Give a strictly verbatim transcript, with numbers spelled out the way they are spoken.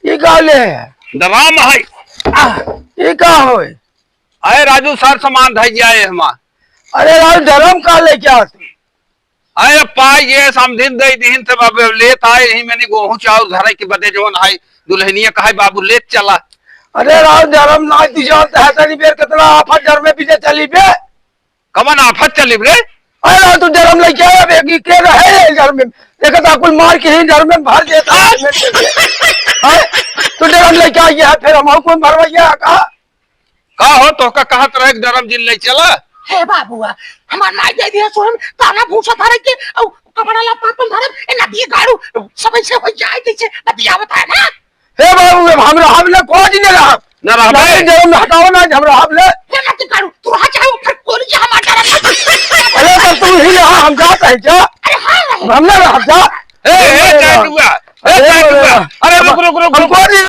ये का ले है? ड्रम है। आ, ये का होए? अरे राजू, सर सामान धइ जाए हमार। अरे राजू, ड्रम का लेके आते? अरे पाई ये समधिन दे दिहिन, तब अब लेत आए यही मैंने गोहूं चाउर धरे के बदे जवन है, दुल्हनिया कहे बाबू लेत चला। अरे राजू, ड्रम ना, तू जानता है तनी बेर कितना आफत ड्रम में पीछे चली बे। कमन आफत चली रे? अरे राजू, तू ड्रम लेके आया बे, कि के रहे ये ड्रम में? देखा था कुल मार के ही ड्रम में भर देता है। हाँ? तू ड्रम लेके आ गया है, फिर हम कौन भरवैया का? का हो, तोहका कहत रहे कि ड्रम जिन ले चला? हे बाबुआ, हमार माई दे दिया सोहन काला भूसा भरे के, औ कपड़ा ला पापन भरे, ए नदिया गाड़ू, सब ऐसे हो जाए जैसे नदिया बताए ना। हे बाबू, अब हम रहब ले, कोई दिन रहब। ना रहबे। नहीं, ड्रम हटाओ ना, हम रहब ले। हे नदी गाड़ू, तू रहा चाहे ऊपर कोरी जा, हमार ड्रम ना। अरे तो तू ही रहा, हम जात है क्या? अरे हाँ रहे। हम ना रहब जा। ए, ए, अरे काटुआ, ए, अरे, काटुआ। अरे, रुक, रुक, रुक, हम रुक। कोई दिन